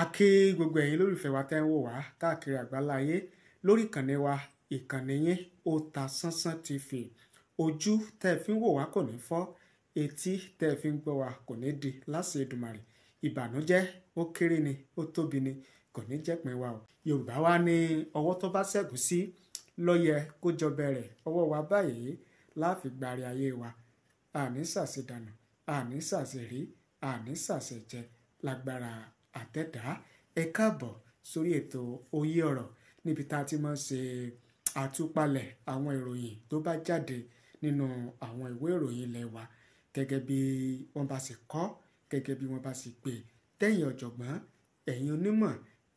A kí gbogbo ẹ̀yin lólùfẹ́ wa tẹ́ ń wò wá káàkiri àgbáláyé lórí ìkànnì wa, ìkànnì yín Otasansan TV. Ojú tẹ́ fi ń wò wá kò ní fọ́, etí tẹ́ fi ń gbọ́ wa kò ní di láṣẹ Èdùmàrè. Ìbànújẹ́ ó kéré ni ó tóbi ni kò ní jẹ́pin wa o. Yorùbá wa ní ọwọ́ tó bá ṣẹ́gun sí ló yẹ kó jọ bẹ̀rẹ̀. Ọwọ́ wa báyìí láàfi gbàrí ayé wa. Àní ṣàṣedànù, àní ṣàṣerí, àní ṣàṣejẹ lágbára àtẹ̀dá. Ẹ káàbọ̀ sórí ètò Òye Ọ̀rọ̀ níbi tá a ti máa ń ṣe àtúpalẹ̀ àwọn ìròyìn tó bá jáde nínú àwọn ìwé ìròyìn ilé wa gẹ́gẹ́ bí wọ́n bá ṣe kọ, gẹ́gẹ́ bí wọ́n bá ṣe gbé. Tẹ̀yin ọ̀jọ̀gbọ́n, ẹ̀yin onímọ̀,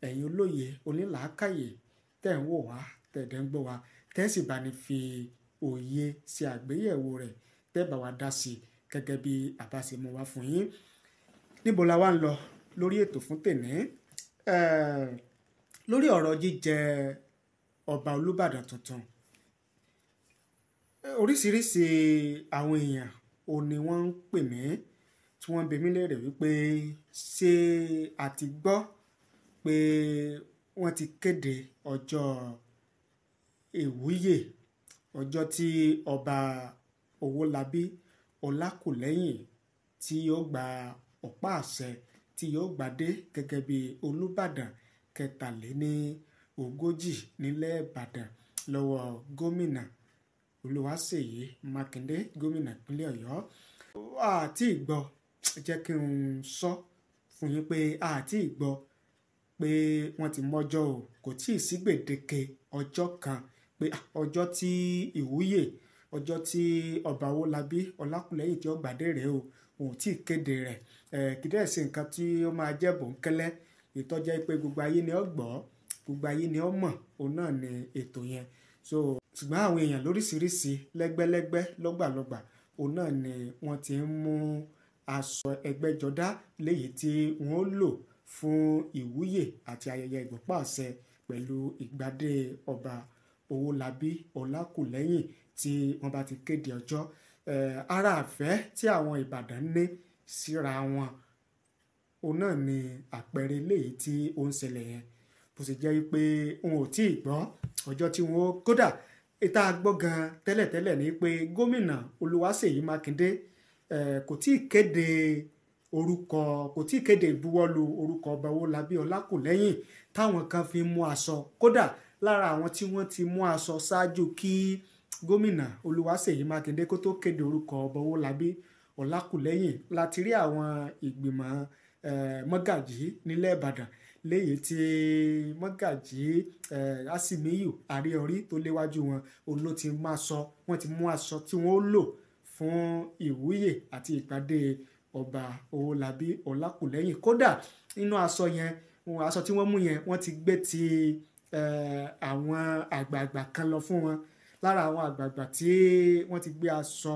ẹ̀yin olóye, onílàákàyè tẹ́ ń wò wá, tẹ́ dẹ̀ ń gbọ́ wa, tẹ́ sì bá ní fi òye ṣe àgbéyẹ̀wò rẹ̀, tẹ́ bá wa dá sí gẹ́gẹ́ bí a bá ṣe mú wá fún yín. Níbo la wá ń lọ lórí ètò fún tèní? Lórí ọ̀rọ̀ jíjẹ ọba Olúbàdàn tuntun, oríṣiríṣi àwọn èèyàn ò ní wọ́n ń pè mí tí wọ́n ń bi mí léèrè wípé ṣé a ti gbọ́ pé wọ́n ti kéde ọjọ́ ìwúyè, ọjọ́ tí ọba Owólabí Ọlákùlẹ́hìn tí yóò gba ọ̀pá àṣẹ, tí yóò gbadé gẹ́gẹ́ bí Olúbàdàn 43 nílẹ̀ Ìbàdàn lọ́wọ́ gómìnà Olúwaṣèyí Mákindé, gómìnà ìpínlẹ̀ Ọ̀yọ́. Àti ìgbọ́, jẹ́ kí n sọ fún yín pé àti ìgbọ́ pé wọ́n ti mọ́jọ́ o, kò tíì sí gbèdéke ọjọ́ kan pé ọjọ́ tí ìwúyè, ọjọ́ tí ọba Owólabí Ọlákùlẹ́hìn tí ó gbadé rèé o, òun tí ì kéde rẹ̀. Kì í dẹ̀ ṣe nǹkan tí ó máa jẹ́ bòńkẹ́lẹ́, ìtọ́jẹ́ pé gbogbo ayé ni ó gbọ́, gbogbo ayé ni ó mọ̀, òun náà ni ètò yẹn. So ṣùgbọ́n àwọn èèyàn lóríṣiríṣi lẹ́gbẹ́lẹ́gbẹ́ lọ́gbàlọ́gbà, òun náà ni wọ́n ti ń mú aṣọ ẹgbẹ́jọdá léyìí tí wọ́n ó lò fún ìwúyè àti ayẹyẹ ìgbọ̀pá-àṣẹ pẹ̀lú ìgbadé ọba Owólabí Ọlákùlẹ́hìn tí wọ́n bá ti kéde ọjọ́. Ara àfẹ́ tí àwọn Ìbàdàn ní síra wọn, òun náà ni àpẹẹrẹ léyìí tí ó ń ṣẹlẹ̀ yẹn. Bó ṣe jẹ́ wípé òun ò tí ì gbọ́ ọjọ́ tí wọ́n kódà ìta gbọ́ gan tẹ́lẹ̀tẹ́lẹ̀ ni pé gómìnà Olúwaṣèyí Mákindé kò tí ì kéde orúkọ, kò tí ì kéde ìbuwọ́lù orúkọ ọba Owólabí Ọlákùlẹ́hìn táwọn kan fi mú aṣọ. Kódà lára àwọn tí wọ́n ti mú aṣọ ṣáájú kí gómìnà Olúwaṣèyí Mákindé kó tó kéde orúkọ ọba Owólabí Ọlákùlẹ́hìn láti rí àwọn ìgbìmọ̀ mọ́gàjí nílẹ̀ Ìbàdàn léyìí tí mọ́gàjí Asimiyu Àríọrí tó léwájú wọn, òun ló ti máa sọ, wọ́n ti mú aṣọ tí wọ́n ó lò fún ìwúyè àti ìpàdé ọba Owólabí Ọlákùlẹ́hìn. Kódà nínú aṣọ yẹn, aṣọ tí wọ́n mú yẹn, wọ́n ti gbé ti àwọn àgbààgbà kan lọ fún wọn. Lára àwọn àgbààgbà tí wọ́n ti gbé aṣọ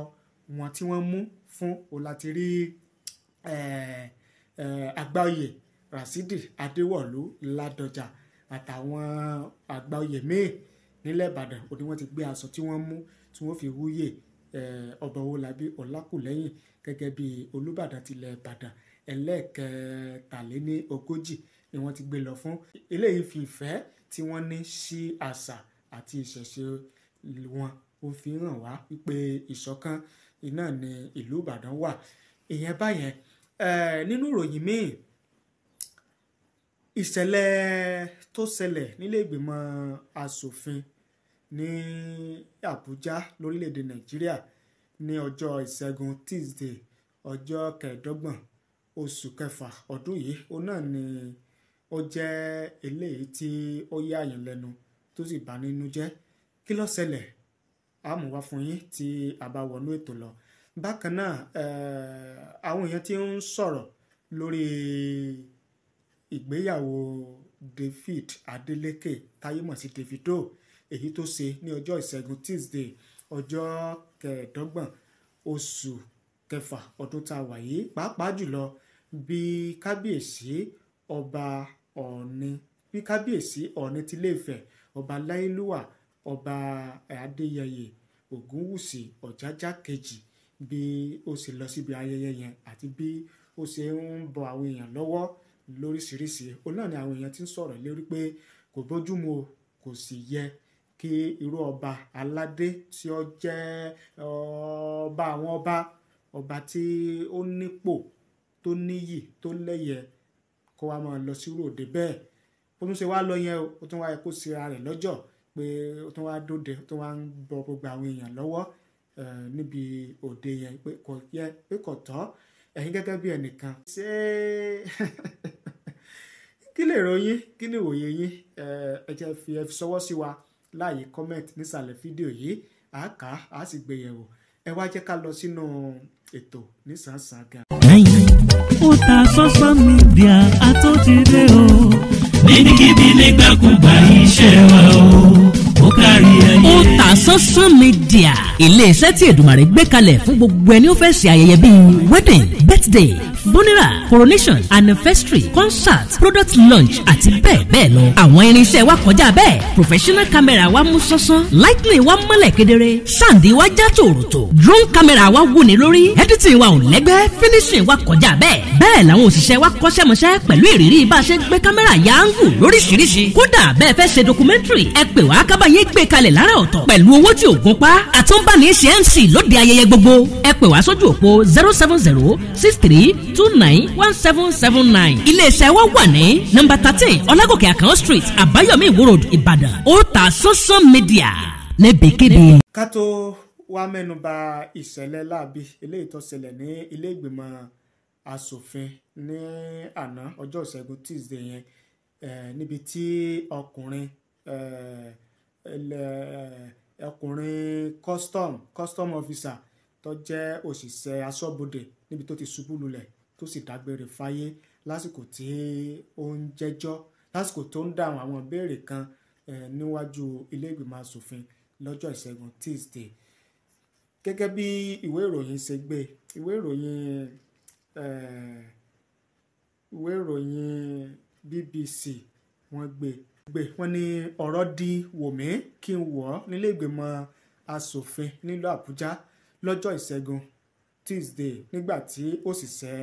wọn tí wọ́n mú fún, òun láti rí Àgbáoyè Rasidi Adéwọ̀lú Ládọjà àtàwọn àgbáoyè míì nílẹ̀ Ìbàdàn, òun ni wọ́n ti gbé aṣọ tí wọ́n mú tí wọ́n fi wúyè ọba Owólabí Ọlákùlẹ́hìn gẹ́gẹ́ bí Olúbàdàn tilẹ̀ Ìbàdàn 43 ni wọ́n ti gbé lọ fún. Eléyìí fi ìfẹ́ tí wọ́n ní sí àṣà àti ìṣẹ̀ṣe wọn, ó fi hàn wá wípé ìṣọ̀kan iná ni ìlú Ìbàdàn wà. Ìyẹn báyẹn. Nínú ìròyìn míì, ìṣẹ̀lẹ̀ tó ṣẹlẹ̀ nílé ìgbìmọ̀ asòfin ní Àbújá lórílẹ̀‐èdè Nàìjíríà ní ọjọ́ Ìṣẹ́gun Tuesday, ọjọ́ 25 oṣù kẹfà ọdún yìí, òun náà ni ó jẹ́ eléyìí tí ó yà yàn lẹ́nu tó sì bà nínú jẹ́. Kí ló ṣẹlẹ̀? A mú wá fún yín tí a bá wọnú ètò lọ. Bákan náà, àwọn èèyàn tí ń sọ̀rọ̀ lórí ìgbéyàwó David Adeleke táyé mọ̀ sí Davido, èyí tó ṣe ní ọjọ́ Ìṣẹ́gun Tuesday, ọjọ́ 25 oṣù kẹfà ọdún tá a wà yìí, pàápàá jùlọ bí kábíyèsí ọba Ọ̀ọ̀ni, bí kábíyèsí Ọ̀ọ̀ni tilé Ifẹ̀, ọba Láyélúwà, ọba Adéyẹyè Ògúnwùsì Ọ̀jájá kejì, bí ó ṣe lọ síbi ayẹyẹ yẹn àti bí ó ṣe ń bọ àwọn èèyàn lọ́wọ́ lóríṣiríṣi. Òun náà ni àwọn èèyàn ti ń sọ̀rọ̀ lérí pé kò bójúmu o, kò sì yẹ kí irú ọba aládé tí ó jẹ́ ọba àwọn ọba, ọba tí ó nípò, tó níyì, tó lẹ́yẹ, kó wá máa lọ sí òde bẹ́ẹ̀. Bó tún ṣe wá lọ yẹn o, ó tún wá yẹ kó síra rẹ̀ lọ́jọ́ pé ó tún wá dóde, ó tún wá ń bọ gbogbo àwọn èèyàn lọ́wọ́ níbi òde yẹn, pé kò yẹ, pé kò tọ́. Ẹ̀yin gẹ́gẹ́ bí ẹnìkan, ṣé kí lè ròyìn, kí ni ìwòye yín? Ẹ jẹ́ fi ẹ fi ṣọwọ́ sí wa láàyè comment nísàlẹ̀ fídíò yìí, à á kà á, sì gbé yẹ̀wò. Ẹ wá jẹ́ ká lọ sínú ètò nísànsán gan. Otasansan Media àtúntìdé o. Níbikíbi nígbàkúgbà iṣẹ́ wa o, ó kárí ayé. Otasansan Media, ilé-iṣẹ́ tí Èdùmàrè gbé kalẹ̀ fún gbogbo ẹni ó fẹ́ ṣe ayẹyẹ bíi wedding, birthday, funeral, coronation, anniversary, concert, product launch àti bẹ́ẹ̀ bẹ́ẹ̀ lọ. Àwọn irinṣẹ́ wa kọjá bẹ́ẹ̀. Professional camera wa mú sánsan, lightning wa mọ́lẹ̀ kedere, sound wa já tòròtò, drone camera wa wúni lórí, editing wa ò lẹ́gbẹ́, finishing wa kọjá bẹ́ẹ̀. Bẹ́ẹ̀ làwọn òṣìṣẹ́ wa kọ́ṣẹ́mọṣẹ́ pẹ̀lú ìrírí bá a ṣe gbé kámẹ́rà ya áńgù lóríṣiríṣi. Kódà bẹ́ẹ̀ fẹ́ ṣe documentary, ẹ pè wá kábàá yín gbé kalẹ̀ lára ọ̀tọ̀ pẹ̀lú owó tí ò gún pa. Àtúnbáni ṣe MC lóde ayẹyẹ gbogbo. Ẹ pè wá sójú òpó 07063291779. Iléeṣẹ́ wa wà ní nọ́mbà 13 Ọlágòkè Àkànó Street, Àbáyọ̀mí Ìwó Road, Ìbàdàn. Otasansan Media níbikíbi. Ká tó wá mẹ́nuba ìṣẹ̀lẹ̀ láabi eléyìí tó ṣẹlẹ̀ ní ilé ìgbìmọ̀ asòfin ní àná ọjọ́ ìṣẹ́gun Tuesday yẹn, níbi tí ọkùnrin ọkùnrin custom officer tó jẹ́ òṣìṣẹ́ aṣọ́bodè níbi tó ti ṣubú lulẹ̀ tó sì dágbére fáyé lásìkò tí ó ń jẹ́jọ́, lásìkò tó ń dáhùn àwọn ìbéèrè kan níwájú ilé ìgbìmọ̀ asòfin lọ́jọ́ ìṣẹ́gun Tuesday. Gẹ́gẹ́ bí ìwé ìròyìn ṣe gbé, ìwé ìròyìn BBC wọ́n gbé, wọ́n ní ọ̀rọ̀ di wòmí kí n wọ̀ nílé ìgbìmọ̀ asòfin nílùú Àbújá lọ́jọ́ ìṣẹ́gun Tuesday nígbà tí òṣìṣẹ́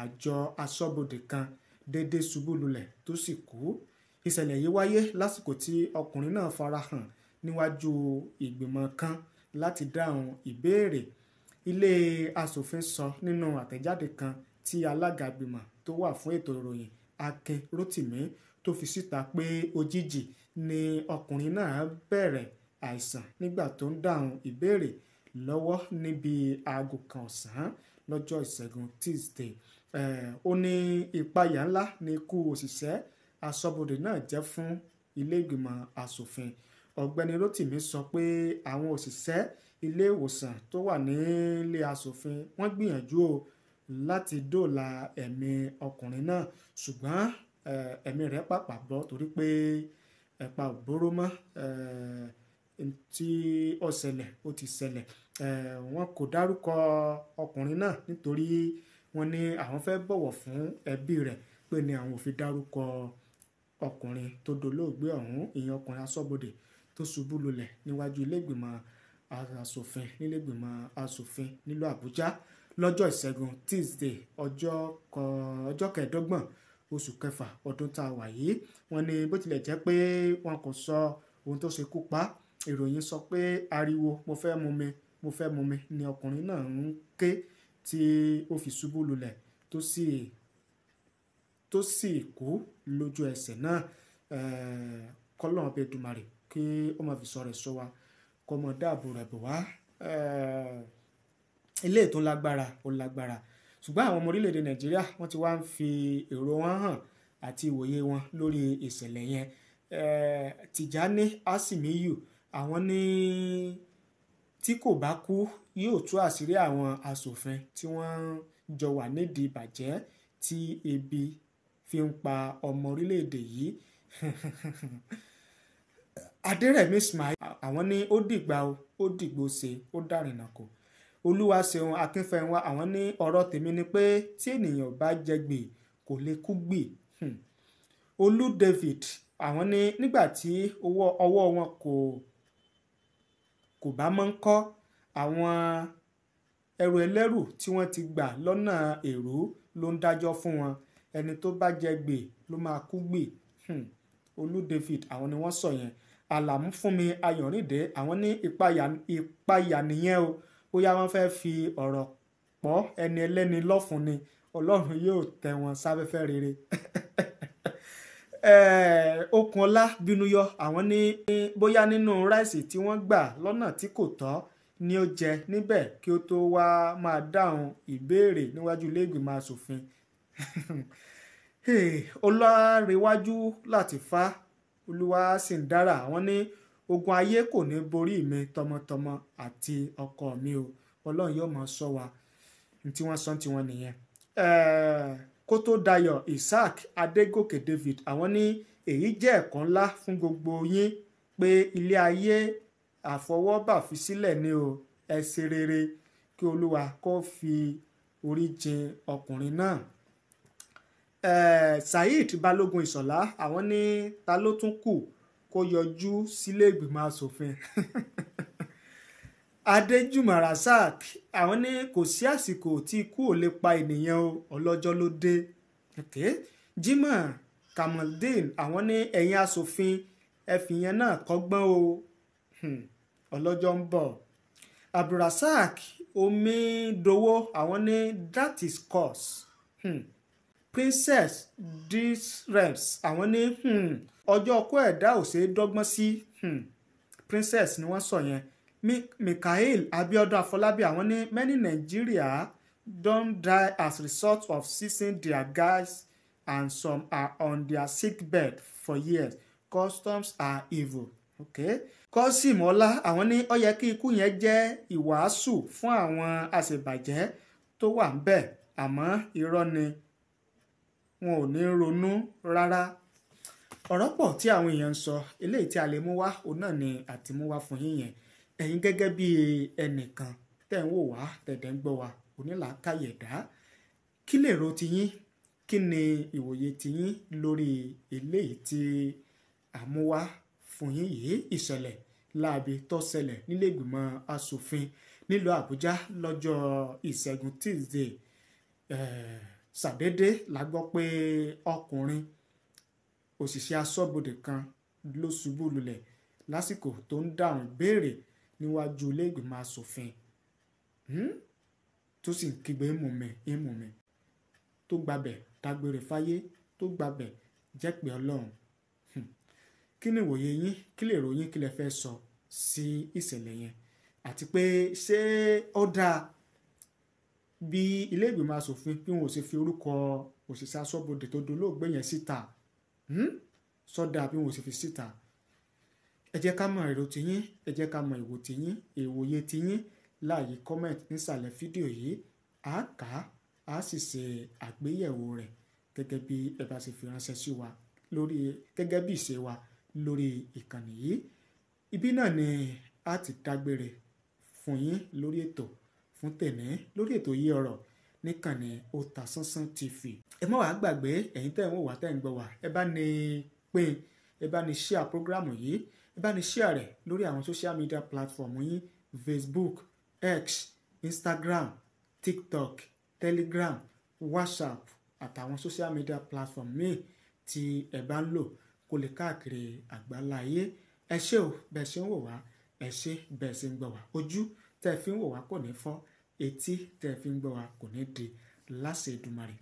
àjọ aṣọ́bodè kan dédé ṣubú lulẹ̀ tó sì kú. Ìṣẹ̀lẹ̀ yìí wáyé lásìkò tí ọkùnrin náà farahàn níwájú ìgbìmọ̀ kan láti dáhùn ìbéèrè. Ilé asòfin sọ nínú àtẹ̀jáde kan tí alága ìgbìmọ̀ tó wà fún ètò ìròyìn Akin Rótìmí tó fi síta pé òjijì ni ọkùnrin náà bẹ̀rẹ̀ àìsàn nígbà tó ń dáhùn ìbéèrè lọ́wọ́ níbi aago kan ọ̀sán lọ́jọ́ ìṣẹ́gun Tuesday. Ó ní ìpayà ńlá ní ikú òṣìṣẹ́ aṣọ́bodè náà jẹ́ fún ilé ìgbìmọ̀ asòfin. Ọ̀gbẹ́ni Rótìmí sọ pé àwọn òṣìṣẹ́ ilé ìwòsàn tó wà nílé asòfin wọ́n gbìyànjú o láti dóòlà ẹ̀mí ọkùnrin náà, ṣùgbọ́n ẹ̀mí rẹ̀ pàpà bọ́ torí pé ẹ̀pa ò bóró mọ́. Tí ó ṣẹlẹ̀ ó ti ṣẹlẹ̀. Wọn kò dárúkọ ọkùnrin náà nítorí wọ́n ní àwọn fẹ́ bọ̀wọ̀ fún ẹbí rẹ̀, pé ní àwọn ò fi dárúkọ ọkùnrin tó dolóògbé ọ̀hún, ìyẹn ọkùnrin aṣọ́bodè tó ṣubú lulẹ̀ níwájú ilé ìgbìmọ̀ asòfin nílé ìgbìmọ̀ asòfin nílùú Àbújá lọ́jọ́ ìṣẹ́gun Tuesday ọjọ́ kẹẹ̀ẹ́dọ́gbọ̀n oṣù kẹfà ọdún tá a wà yìí. Wọ́n ní bó tilẹ̀ jẹ́ pé wọn kò sọ ohun tó ṣekú pa, ìròyìn sọ pé ariwo mo fẹ́ mu mi, mo fẹ́ mu mi ni ọkùnrin náà ń ké tí ó fi ṣubú lulẹ̀ tó sì kú lójú ẹsẹ̀ náà. Kọ́lọ́n ọbẹ̀ Èdùmàrè kí ó máa fi sọ rẹ̀ sọ wa, kó mọ dáàbò rẹ̀ bò wá. Ilé ètò lágbára ó lágbára, ṣùgbọ́n àwọn ọmọ orílẹ̀-èdè Nàìjíríà wọ́n ti wá ń fi èrò wọn hàn àti ìwòye wọn lórí ìṣẹ̀lẹ̀ yẹn. Tìjání Asimiyu àwọn ní tí kò bá kú yóò tú àṣírí àwọn asòfin tí wọ́n jọ wà nídìí ìbàjẹ́ tí ebi fi ń pa ọmọ orílẹ̀-èdè yìí. Adérẹ̀mí Ismail àwọn ní ó dìgbà ó dìgbò ṣe ó dàrìnà kò. Olúwaṣeun Akínfẹ́nwá àwọn ní ọ̀rọ̀ tèmi ni pé tí ènìyàn bá jẹ gbì kò lè kú gbì. Olú David àwọn ní nígbà tí ọwọ́ wọn kò bá mọ́ ń kọ́ àwọn ẹrù ẹlẹ́rù tí wọ́n ti gbà lọ́nà èrú ló ń dájọ́ fún wọn. Ẹni tó bá jẹ gbè ló máa kú gbè. Olú David àwọn ni wọ́n sọ yẹn. Àlàmú Fúnmi Ayọ̀rìndé àwọn ní ìpayà nìyẹn o, bóyá wọ́n fẹ́ fi ọ̀rọ̀ pọ̀ ẹni ẹlẹ́ni lọ́fun ni, Ọlọ́run yóò tẹ́ wọn sáfẹ́fẹ́ rere. Okunola Bínúyọ àwọn ní bóyá nínú ráìsì tí wọ́n gbà lọ́nà tí kò tọ́ ni ó jẹ níbẹ̀ kí ó tó wá máa dáhùn ìbéèrè níwájú ilé ìgbìmọ̀ asòfin. Ọlárẹ̀wájú Látìfá Olúwaṣìndára àwọn ní ogun ayé kò ní borí mi tọmọtọmọ àti ọkọ mi o, Ọlọ́run yóò máa ṣọ́ wa. Ní tí wọ́n sọ tí wọ́n nìyẹn. Kótó Dayọ̀ Isaac Adégòkè David àwọn ní èyí jẹ́ ẹ̀kọ́ ńlá fún gbogbo yín pé ilé ayé àfọwọ́bà fi sílẹ̀ ni o, ẹ ṣe rere kí Olúwa kó fi orí jìn ọkùnrin náà. Saheed Balógun Ìṣọ̀lá àwọn ní ta ló tún kù kó yọjú sílé ìgbìmọ̀ asòfin. Adéjùmọ̀ Rasaq àwọn ní kò sí àsìkò tí ikú ò lè pa ènìyàn o, ọlọ́jọ́ ló dé. Okay. Jimoh Kamaldeen àwọn ní ẹ̀yin asòfin ẹ fìyẹn náà kọ́gbọ́n o, ọlọ́jọ́ ń bọ̀. Abdulrasaq Omidowo àwọn ní that is cause. Princess Disrems àwọn ní ọjọ́ ọkọ ẹ̀dá ò ṣeé dọ́gbọ́n sí. Princess ni wọ́n sọ yẹn. Mikhail Abiodun Afolabi àwọn ní many Nigeria don die as result of seizing their guys and some are on their sick bed for years. Customs are evil. Okay. Kọ́sìm Ọlá àwọn ní ó yẹ kí ikú yẹn jẹ́ ìwàásù fún àwọn àṣebàjẹ́ tó wà ń bẹ̀, àmọ́ irọ́ ni, wọn ò ní ronú rárá. Ọ̀rọ̀ pọ̀ tí àwọn èèyàn ń sọ, eléyìí tí a lè mú wá òun náà ni àti mú wá fún yín yẹn. Ẹ̀yin gẹ́gẹ́ bí ẹnìkan tẹ́ ń wò wá, tẹ̀dẹ̀ ń gbọ́ wa, onílàákàyè ẹ̀dá, kí lèrò tiyín, kí ni ìwòye tiyín lórí eléyìí tí a mú wá fún yín yìí? Ìṣẹ̀lẹ̀ láabi tó ṣẹlẹ̀ nílé ìgbìmọ̀ asòfin nílùú Àbújá lọ́jọ́ Ìṣẹ́gun Tuesday. Ṣàdédé la gbọ́ pé ọkùnrin òṣìṣẹ́ aṣọ́bodè kan ló ṣubú lulẹ̀ lásìkò tó ń dáhùn ìbéèrè níwájú ilé ìgbìmọ̀ asòfin, tó sì ń kígbe ìmùmẹ̀, tó gbabẹ̀ dágbére fáyé, tó gbabẹ̀ jẹ́pẹ̀ Ọlọ́run. Kí ni ìwòye yín, kí lè ròyìn, kí lẹ fẹ́ sọ sí ìṣẹ̀lẹ̀ yẹn, àti pé ṣé ó dáa bí ilé ìgbìmọ̀ asòfin bí wọn ò ṣe fi orúkọ òṣìṣẹ́ aṣọ́bodè tó dolóògbé yẹn síta? Sọ́dà bí wọn ò ṣe fi síta. Ẹ jẹ́ ká mọ èrò tiyín, ẹ jẹ́ ká mọ ìwò tiyín, ìwòye tiyín láàyè comment nísàlẹ̀ fídíò yìí. A kà á, a sì ṣe àgbéyẹ̀wò rẹ̀ gẹ́gẹ́ bí ẹ bá ṣe fi ránṣẹ́ sí wa lórí, gẹ́gẹ́ bí ìṣe wa lórí ìkànnì yìí. Ibi náà ni a ti dágbére fún yín lórí ètò fún tèmi, lórí ètò yìí ọ̀rọ̀ níkànnì Otasansan TV. Ẹ má wàá gbàgbé, ẹ̀yin tẹ́ ń wò wá, tẹ́ ń gbọ́ wá, ẹ bá ní pín, ẹ bá ní share program yìí, ẹ bá ní share rẹ̀ lórí àwọn social media platform yín, Facebook, X, Instagram, TikTok, Telegram, WhatsApp àtàwọn social media platform míì tí ẹ bá ń lò kó lè káàkiri àgbáláyé. Ẹ ṣé o, bẹ́ẹ̀ ṣe ń wò wá, ẹ ṣé bẹ́ẹ̀ ṣe ń gbọ́ wá. Ojú tẹ́ fi ń wò wá kò ní fọ́, etí tẹ́ fi ń gbọ́ wá kò ní di láṣẹ Èdùmàrè.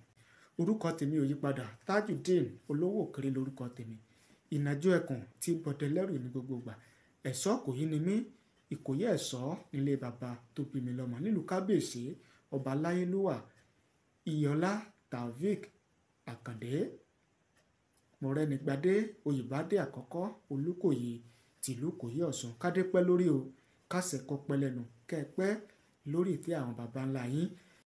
Orúkọ tèmi ò yípadà, Tajudeen Olówó Òkèrè lórúkọ tèmi. Ìnàjú ẹkùn tí bọdẹ lẹ́rù ní gbogbo ìgbà. Ẹ̀ṣọ́ kò yí ni mí, Ìkòyí ẹ̀ṣọ́ nílé bàbá tó bí mi lọ́mọ nílùú Kábíyèsí ọba Láyélúwà Iyọlá Taofeek Àkàndé Mọ̀rẹ́nigbadé Oyèbádé àkọ́kọ́ Olúkòyí tìlú Ìkòyí Ọ̀ṣun. Kádé pẹ́ lórí o, kásẹ̀ kọ́ pẹ́ lẹ́nu, kẹ́ ẹ pẹ́ lórí ìtẹ́ àwọn baba ńlá yín.